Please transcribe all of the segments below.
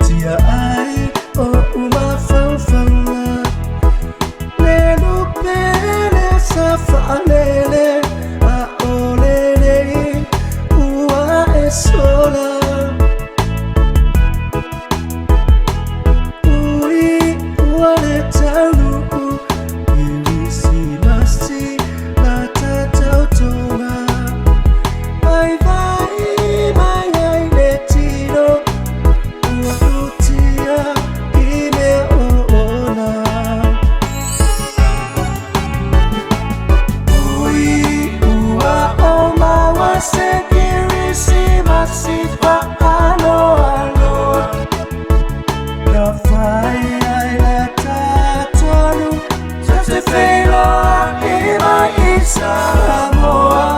Lutia ai o umafaufauga Le lupele sa faalele A o lenei ua e sola Ui ua le taunuu Kerisimasi la tatautoga Vaivai mai ai le tino Ua lutia i mea oona Ui ua o maua se Kerisimasi faaloaloa Na fai ai le tatonu Ta te feiloai mai i Samoa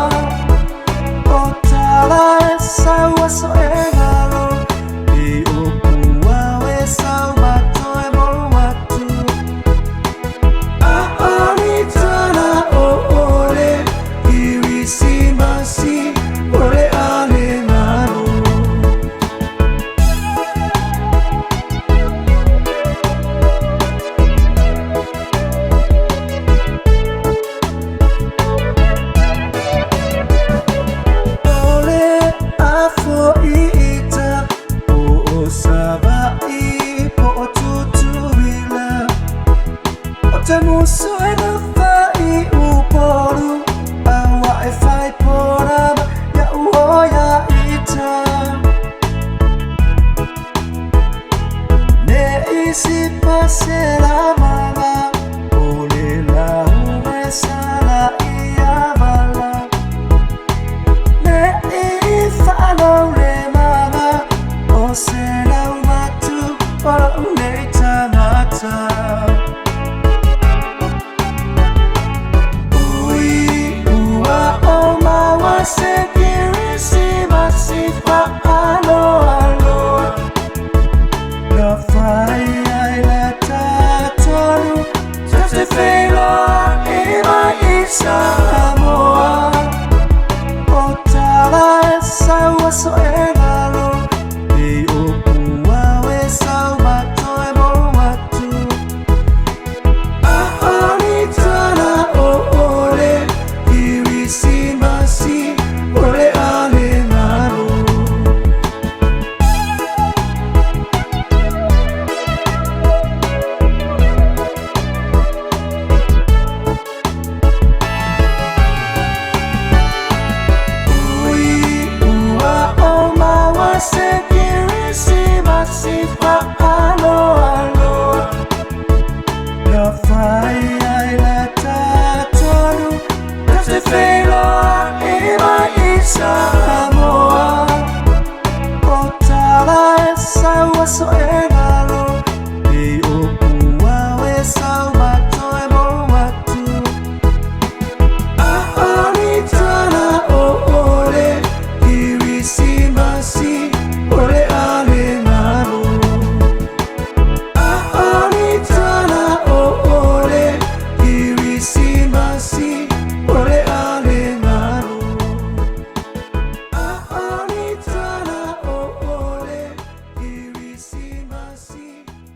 O tala e sau aso e galo E opu au e sau matoe molu atu A o ni tala o ole Kirisimasi o le ale galo. O le afoiita po o Savaii po o Tutuila O te musu e nafa i Upolu Aua e fai porama ia uoia ita Ne isi pasela mala O le lauga e sala ia vala Ne i whaalau le mama O se lau matu o lou nei tagata Ui ua o maua se Kerisimasi faaloaloa Na fai ai le tatonu Ta te feiloai mai i Samoa O tala e sau aso e galo E opu au e sau matoe molu atu A o ni tala o ole Kerisimasi o le ale galo. Ui ua o maua se Kerisimasi.